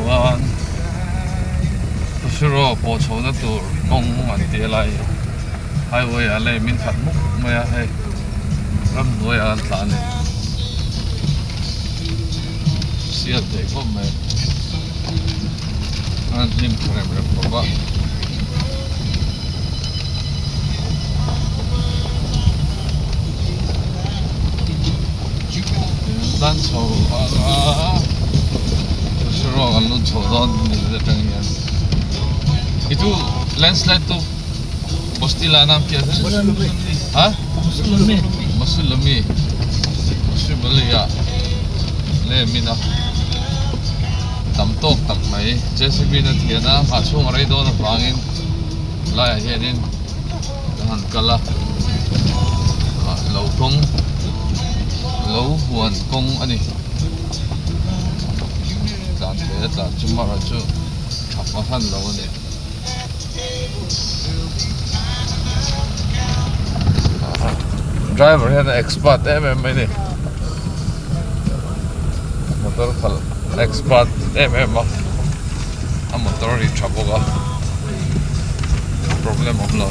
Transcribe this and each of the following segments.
Chuan Khawsiraw pawh chhohna tur kawng an ti a lai highway ah lei min khat hmuk mai a hei ramhnuai ah an tlan a ni sial thei khawp mai an hlim tha rem rem khawp a. Tan chho a Khawsiraw kan lut chho dawn ni atang hian itu landslide tu bosti la nam ki ase ha Masulumi Masulumi ah lem in a tam tawk tak mai J C B in a thian a nghah chhung a rei dawn avangin laiah hianin ka han kal a ah lo kawng lo huan kawng a ni tlan thei a tlan chu mara chu tha fahran lo a ni. Driver hian a expert em em mai a ni motor khalh expert em em a a motor hi tha bawk a problem awm lo.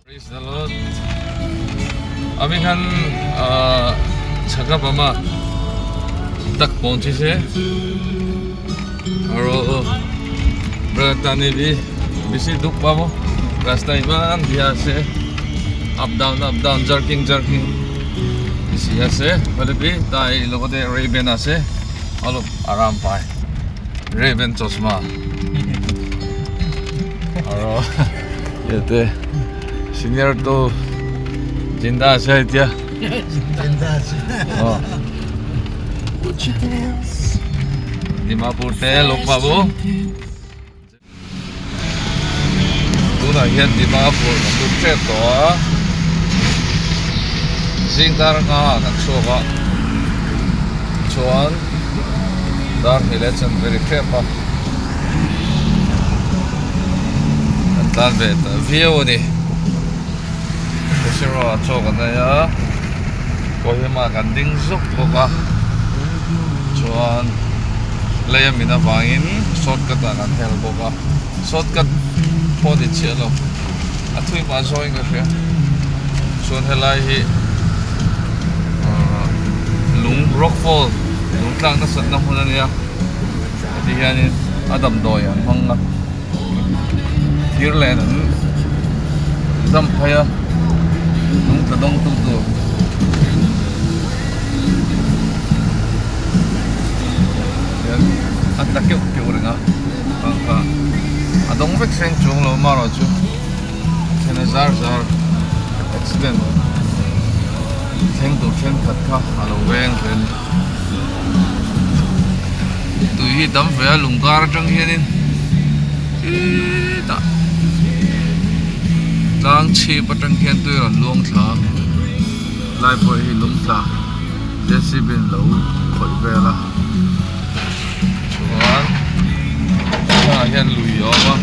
Praise the Lord. আমি খান ছাকা তাক পৌঁছেছে আৰু টানি বেছি দুখ পাব ৰাস্তা ইমান বেয়া আছে up down up down jerking jerking বেছি আছে হ'লে তাই লগতে ৰেবেন আছে অলপ আৰাম পায় ৰেবেন চশমা আৰু ইয়াতে চিনিয়ৰটো জিন্দা আছে এতিয়া জিন্দা আছে অঁ ডিমাপুৰতে লগ পাব tunah hian Dimapur kan lut tep tawh a zing dar nga kan chhuak a chuan dar hnih leh chanve ri tep a kan tlan ve ta viau a ni Khawsiraw chaw kan ei a Kohima kan ding zuk bawk a chuan lei a min avangin shortcut ah kan hel bawk a shortcut pawh ni chiah lo a thui mah zawngin ka hria chuan helai hi ahh lung rock fall lung tlak nasat na hmun a nia heti hianin a damdawi an hmang a thir len an zam phei a lung tla dawng tu tur. Hian a tla keuh keuh reng a pangkha a dawng vek seng chuang lo amaherawh chu then a zar zar accident thleng tur thenkhat kha a lo veng ve a ni. Tui hi tam ve a lung kar atang hianin khitah tlang chhip atang hian tui a rawn luang thla a lai pawh hi lung tla J C B in lo khawih vel a chuan tah hian lui a awm a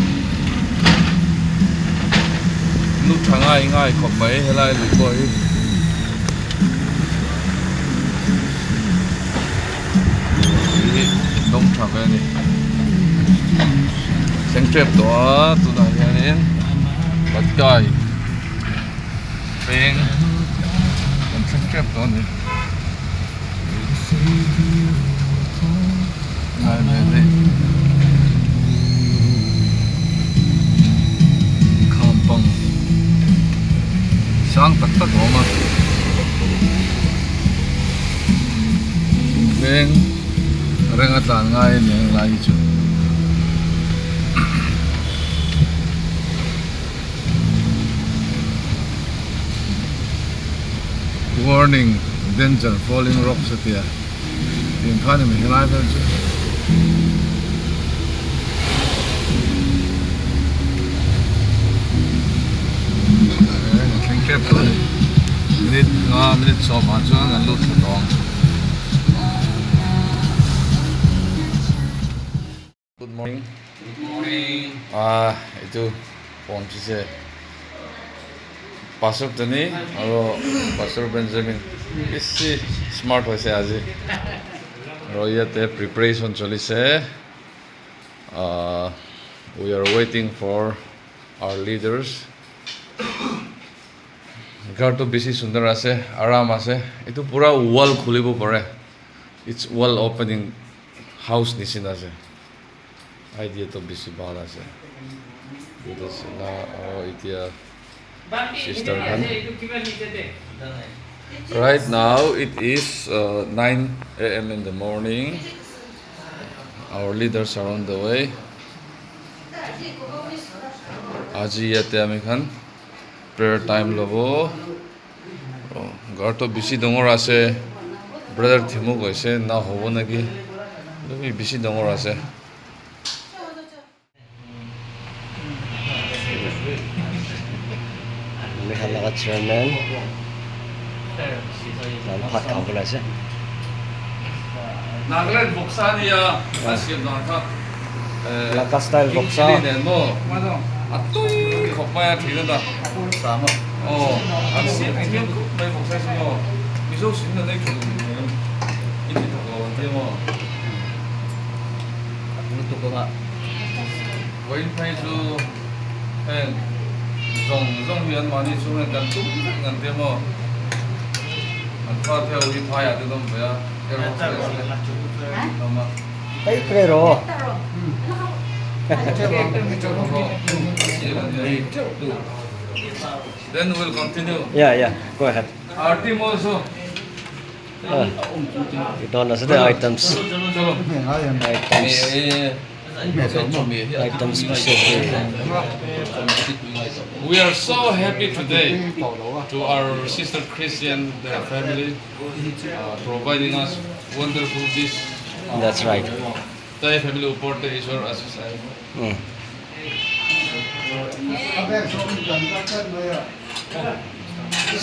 nu tha ngai ngai khawp mai helai lui pawh hi. Hi dawng tha ve a ni thleng tep tawh a tunah hianin Patkai peng kan thleng tep tawh a ni ngai ve daih kham pang sang tak tak a awm a. Veng reng a tlan ngai a ni ang lai hi chu. Warning danger falling rocks a tia tiang khan a ni helai vel chu. Thleng tep tawh a ni. Minute nga minute sawmah chuan an lut thla tawh ang. Good morning. Good morning. Ah, itu পৌঁছেছে Pastor Tony আৰু Pastor Benjamin বেছি smart হৈছে আজি আৰু ইয়াতে preparation চলিছে we are waiting for our leaders ঘৰটো বেছি সুন্দৰ আছে আৰাম আছে এইটো পূৰা ৱাল খুলিব পাৰে it's wall opening house নিচিনা আছে আইডিয়াটো বেছি ভাল আছে আৰু এতিয়া sister khan right now it is 9 a.m. in the morning our leaders are on the way আজি ইয়াতে আমি খান prayer time ল'ব ঘৰটো বেছি ডাঙৰ আছে ব্ৰাদাৰ থিমো কৈছে না হ'ব নেকি বেছি ডাঙৰ আছে আমি খান লগা চেয়াৰমেন ভাত খাবলৈ আছে Nagaland vawksa a nia a siam dan kha Lanka style vawksa. Chili nen maw a tui khawp mai a thin a dah aw an siam thiam khawp mai vawksa hi chu maw Mizo sin an ei tha duh em i ti thak lo an tia maw Lutuk anga vawiin phei chu heng zawng zawng hi an mahni chhung hian kan tum vek an tia maw an fate ho hi phaiah te dawm ve a Then we'll continue. Yeah, yeah, go ahead. Our team also. You don't know the items. Items. Items specifically. We are so happy today to our sister Christian, their family, providing us wonderful dish. That's right. Tai family ওপৰতে ঈশ্বৰ আশীষ আহিব।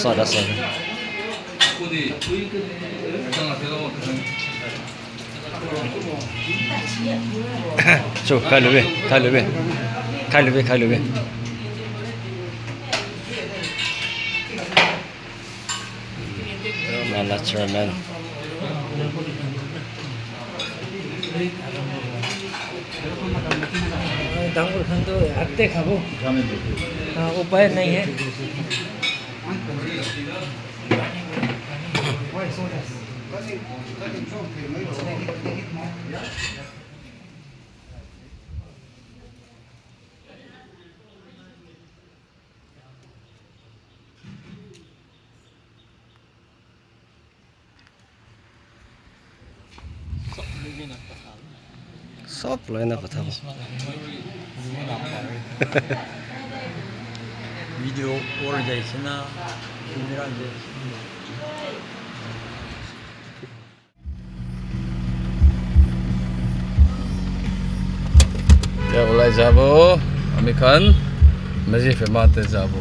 Soda, soda. Chu, khai lưỡi, khai lưỡi, khai lưỡi, khai lưỡi. Man, that's her, man. ডাঙৰ খানটো হাতে খাব উপায় নাই হে চব লৈ না কথা ভিডিঅ' কৰা যাইছে না কেমেৰা যাইছে। এতিয়া ওলাই যাব আমি খান মেজি ফেমাতে যাব।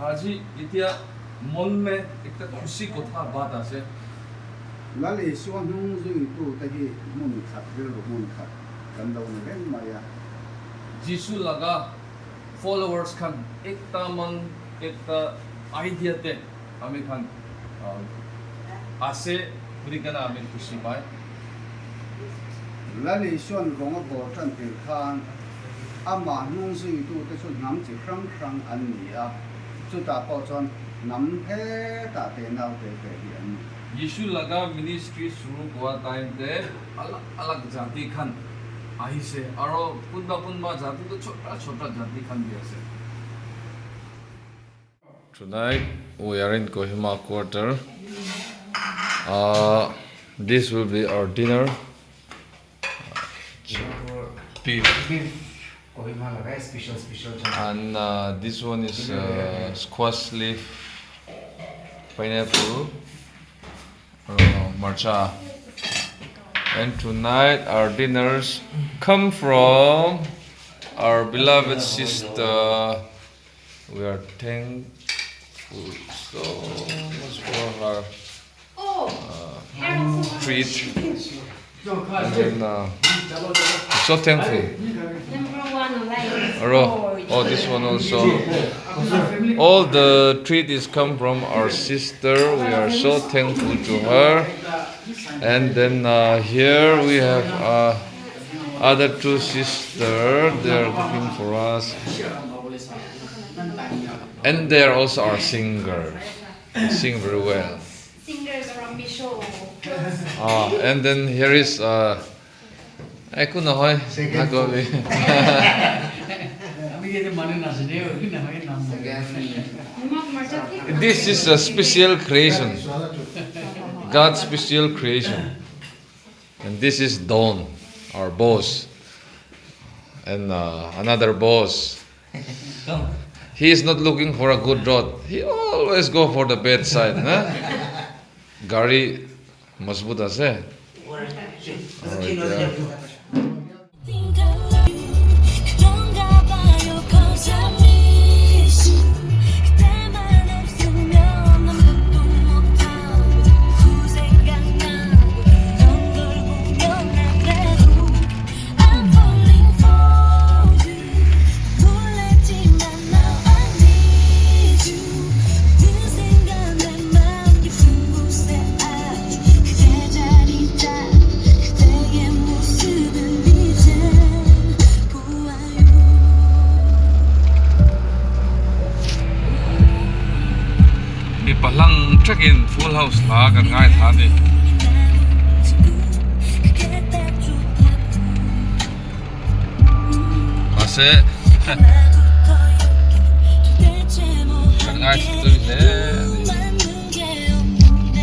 আজি এতিয়া মন মে একটা খুশি কথা বাত আছে। Lal Isua hnung zuitu te hi hmun khat, rilru hmun khat kan lo ni reng mai a. Jisu laga followers khan ekta man ekta idea te ami khan ase বুলি কেনে আমি খুশি পায়। Lal Isuan rawng a bawr tan tir khan amah hnung zuitu te chu hnam chi hrang hrang an ni a, chutah pawh chuan hnam hetah te nau te te hi an ni. Jisu laga ministry shuru kura time te alag alag jati khan আহিছে আৰু কোনোবা কোনোবা জাতিটো ছোটা ছোটা জাতি খান বি আছে। Tonight we are in Kohima quarter. This will be our dinner. Beef. Beef Kohima laga special special. And this one is squash leaf, pineapple, marcha. And tonight our dinners come from our beloved sister. We are thankful so much for her treat. And then so thankful. Number one like Oh, this one also. All the treat is come from our sister. We are so thankful to her. And then here we have other two sister. They are cooking for us. And they are also our singer. They sing very well. Singers from Misho. And then here is একো নহয় নকবি। আমি যে মানুহ নাজানে নহয় নাম। This is a special creation. God's special creation. And this is Don, our boss. And another boss. He is not looking for a good road. He always go for the bad side. Huh? গাড়ী মজবুত আছে। Alright, yeah. Think I love you 그런가 봐요 cause I miss you 그대만 없으면 아무것도 못하고 자꾸 생각나고 넌 걸 보면 안 돼도 I'm falling for you 놀랐지만 now I need you 그 생각 내맘 깊은 곳에 아주 그대 자리 딱 그대의 모습을 이젠 보아요. Mi palang trakin full house la kan ngai tha ni. 그게 딱 좋다고 Mase 하나부터 도대체 뭐 kan ngai tui hle ani. 맞는 게 없는데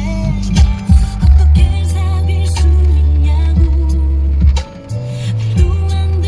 어떻게 사귈 수 있냐고 말도 안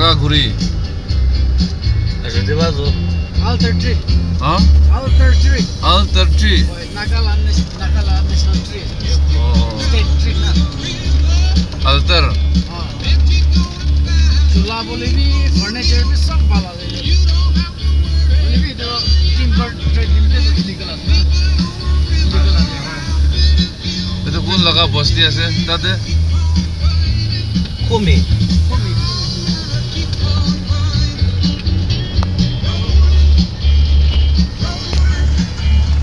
জাগা ঘূৰি? Alter tree. হা? Alter tree. Alter tree. Nagaland, Nagaland national tree. State tree না। আল্টাৰ। চোলা বলিবি, furniture B চব ভাল আছে। বলিবি এইটো timber trade limited illegal আছে না, ইলিগেল আছে। এইটো কোন লগা বস্তি আছে তাতে? কমি।